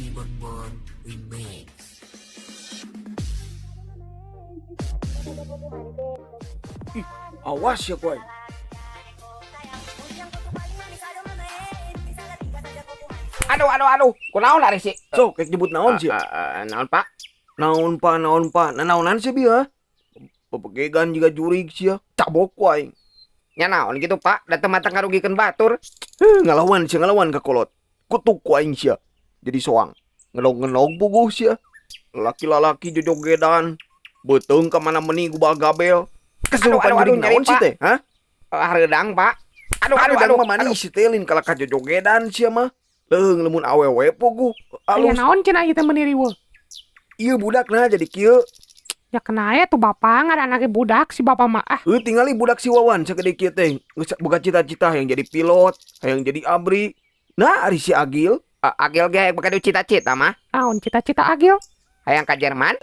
MC Bonbon Remix. Ih, awas ya koy. Aduh, aduh, aduh. Kunaon ari si? Sok kayak nyebut naon sih? Naon, Pak? Naon pa, naon pa. Nanaonan sih bieu? Pepegegan juga jurig sia. Cabok ku aing. Nya naon gitu, Pak? Da teu matang ngarugikeun batur. Heh, ngalawan sia ngalawan ka kolot. Kutuk ku aing sia. Jadi soang. Ngelog-ngelog puguh sia. Laki-lalaki jojogedan. Beuteung ka mana meni gubal gabel. Kesurupan Aduh, aduh, jurig aduh, naon nyeri, sih Pak. teh? Hah? Hareudang, Pak. Aduh, aduh, Aduh, aduh. mah manis si teh lain kalah ka jojogedan sia mah. Leuheung lamun awewe puguh. Aya Alus. naon cenah ieu teh meuni riweuh. Ieu budak nah jadi kieu. Ya kena aya tuh bapak ngaranna ge budak si bapak mah ah. Heuh tingali budak si Wawan sagede kieu teh. Geus boga cita-cita hayang jadi pilot, hayang jadi abri. Nah ari si Agil, Agil ge boga cita-cita mah. Naon cita-cita Agil? Hayang ka Jerman.